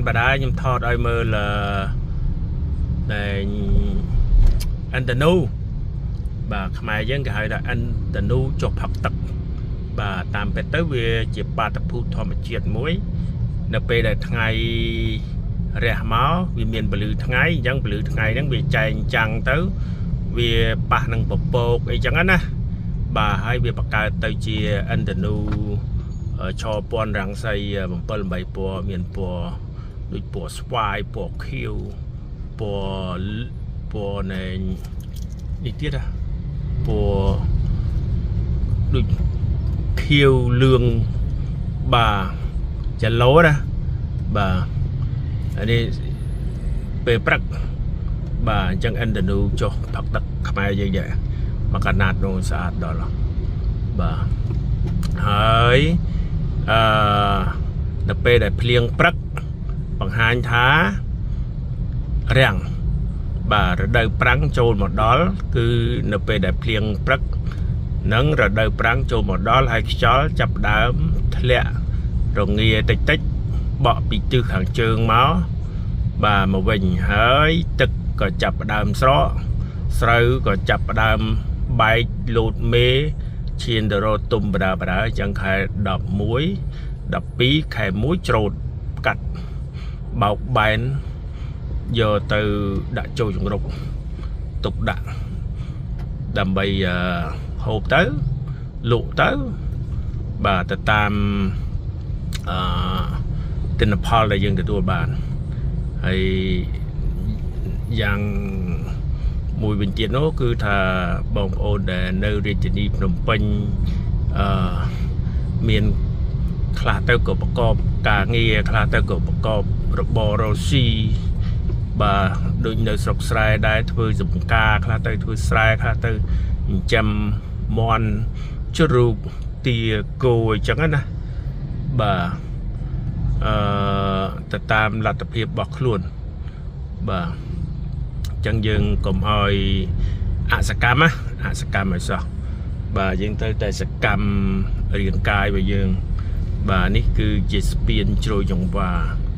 បាដាខ្ញុំថតឲ្យមើលអឺដែលឥន្ទធនូបាទខ្មែរយើងគេហៅថាឥន្ទធនូចុះផឹកទឹកបាទតាមពិតទៅវាជាបាតុភូតធម្មជាតិមួយ នៅពេលដែលថ្ងៃរះមកវាមានពន្លឺថ្ងៃអញ្ចឹងពន្លឺថ្ងៃហ្នឹងវាចែងចាំងទៅវាប៉ះនឹងពពកអីចឹងណាបាទហើយវាបង្កើតទៅជាឥន្ទធនូឆពណ៌រង្សី7 8ពណ៌មានពណ៌ដូចពណ៌ស្វាយពណ៌ខៀវពណ៌ពណ៌នៃនេះទៀតហ៎ពណ៌ដូចខៀវលឿងបាទចឡូណាបាទអានេះពេលព្រឹកបាទអញ្ចឹងឥន្ទធនូចុះផឹកទឹកខ្មែរយើងដែរមកកណាត់នោះស្អាតដល់បាទហើយអឺនៅពេលដែលភ្លៀងព្រឹកបង្ហាញថារាំងបាទរដូវប្រាំងចូលមកដល់គឺនៅពេលដែលភ្លៀងព្រឹកនិងរដូវប្រាំងចូលមកដល់ហើយខ្យល់ចាប់ដើមធ្លាក់រងាតិចតិចបក់ពីទិសខាងជើងមកបាទមកវិញហើយទឹកក៏ចាប់ផ្ដើមស្រកស្រូវក៏ចាប់ផ្ដើមបែកលោតមេឈានទៅរកទុំបដាបដាអញ្ចឹងខែ11 12ខែ1ច្រូតកាត់បោកបែនយកទៅដាក់ចូលចង្រុកទុកដាក់ដើម្បីហូបទៅលក់ទៅបាទទៅតាមអឺទិន្នផលដែលយើងទទួលបានហើយយ៉ាងមួយវិញទៀតនោះគឺថាបងប្អូនដែលនៅរាជធានីភ្នំពេញអឺមានខ្លះទៅក៏ប្រកបការងារខ្លះទៅក៏ប្រកបរបររកស៊ីបាទដូចនៅស្រុកស្រែដែរធ្វើសំការខ្លះទៅធ្វើស្រែខ្លះទៅចិញ្ចឹមមាន់ជ្រូកទាគោអញ្ចឹងណាបាទអឺទៅតាមលទ្ធភាពរបស់ខ្លួនបាទអញ្ចឹងយើងកុំឲ្យអសកម្មណាអសកម្មឲ្យសោះបាទយើងត្រូវតែសកម្មរាងកាយរបស់យើង បាទនេះគឺជាស្ពានជ្រោយចង្វា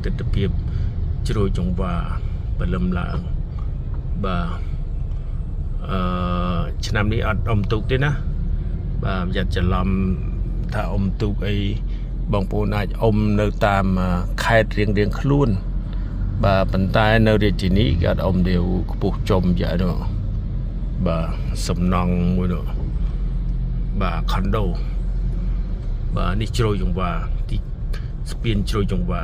ទិដ្ឋភាពជ្រោយចង្វាបលឹមឡើងបាទអឺឆ្នាំនេះអត់អុំទូកទេណាបាទប្រយ័ត្នច្រឡំថាអុំទូកអីបងប្អូនអាចអុំនៅតាមខេត្តរៀងរៀងខ្លួន បាទប៉ុន្តែនៅរាជធានីគេអត់អុំទេខ្ពស់ចំយ៉ាងនោះបាទសំណង់មួយនោះបាទខុនដូបាទនេះជ្រោយចង្វាទីស្ពានជ្រោយចង្វា